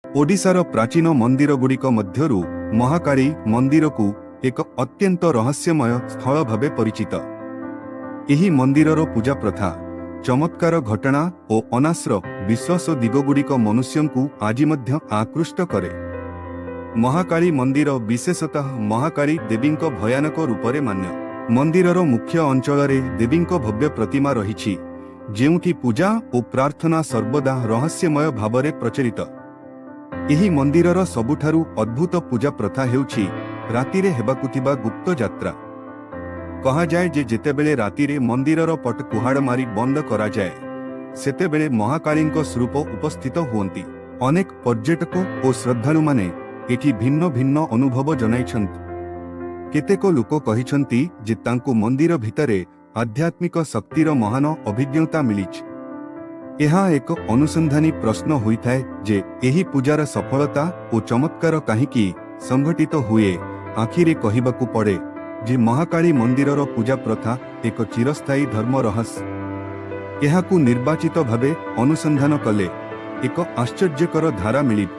ଓଡ଼ିଶାର ପ୍ରାଚୀନ ମନ୍ଦିରଗୁଡ଼ିକ ମଧ୍ୟରୁ ମହାକାଳୀ ମନ୍ଦିରକୁ ଏକ ଅତ୍ୟନ୍ତ ରହସ୍ୟମୟ ସ୍ଥଳ ଭାବେ ପରିଚିତ। ଏହି ମନ୍ଦିରର ପୂଜା ପ୍ରଥା, ଚମତ୍କାର ଘଟଣା ଓ ଅନାସ୍ର ବିଶ୍ୱାସ ଦିଗଗୁଡ଼ିକ ମନୁଷ୍ୟଙ୍କୁ ଆଜି ମଧ୍ୟ ଆକୃଷ୍ଟ କରେ। ମହାକାଳୀ ମନ୍ଦିର ବିଶେଷତଃ ମହାକାଳୀ ଦେବୀଙ୍କ ଭୟାନକ ରୂପରେ ମାନ୍ୟ। ମନ୍ଦିରର ମୁଖ୍ୟ ଅଞ୍ଚଳରେ ଦେବୀଙ୍କ ଭବ୍ୟ ପ୍ରତିମା ରହିଛି, ଯେଉଁଠି ପୂଜା ଓ ପ୍ରାର୍ଥନା ସର୍ବଦା ରହସ୍ୟମୟ ଭାବରେ ପ୍ରଚଳିତ। ଏହି ମନ୍ଦିରର ସବୁଠାରୁ ଅଦ୍ଭୁତ ପୂଜା ପ୍ରଥା ହେଉଛି ରାତିରେ ହେବାକୁ ଥିବା ଗୁପ୍ତ ଯାତ୍ରା। କୁହାଯାଏ ଯେ ଯେତେବେଳେ ରାତିରେ ମନ୍ଦିରର ପଟ କୁହାଡ଼ ମାରି ବନ୍ଦ କରାଯାଏ, ସେତେବେଳେ ମହାକାଳୀଙ୍କ ସ୍ୱରୂପ ଉପସ୍ଥିତ ହୁଅନ୍ତି। ଅନେକ ପର୍ଯ୍ୟଟକ ଓ ଶ୍ରଦ୍ଧାଳୁମାନେ ଏଠି ଭିନ୍ନ ଭିନ୍ନ ଅନୁଭବ ଜଣାଇଛନ୍ତି। କେତେକ ଲୋକ କହିଛନ୍ତି ଯେ ତାଙ୍କୁ ମନ୍ଦିର ଭିତରେ ଆଧ୍ୟାତ୍ମିକ ଶକ୍ତିର ମହାନ ଅଭିଜ୍ଞତା ମିଳିଛି। ଏହା ଏକ ଅନୁସନ୍ଧାନୀ ପ୍ରଶ୍ନ ହୋଇଥାଏ ଯେ ଏହି ପୂଜାର ସଫଳତା ଓ ଚମତ୍କାର କାହିଁକି ସଂଘଟିତ ହୁଏ। ଆଖିରେ କହିବାକୁ ପଡ଼େ ଯେ ମହାକାଳୀ ମନ୍ଦିରର ପୂଜା ପ୍ରଥା ଏକ ଚିରସ୍ଥାୟୀ ଧର୍ମ ରହସ୍ୟ। ଏହାକୁ ନିର୍ବାଚିତ ଭାବେ ଅନୁସନ୍ଧାନ କଲେ ଏକ ଆଶ୍ଚର୍ଯ୍ୟକର ଧାରା ମିଳିବ।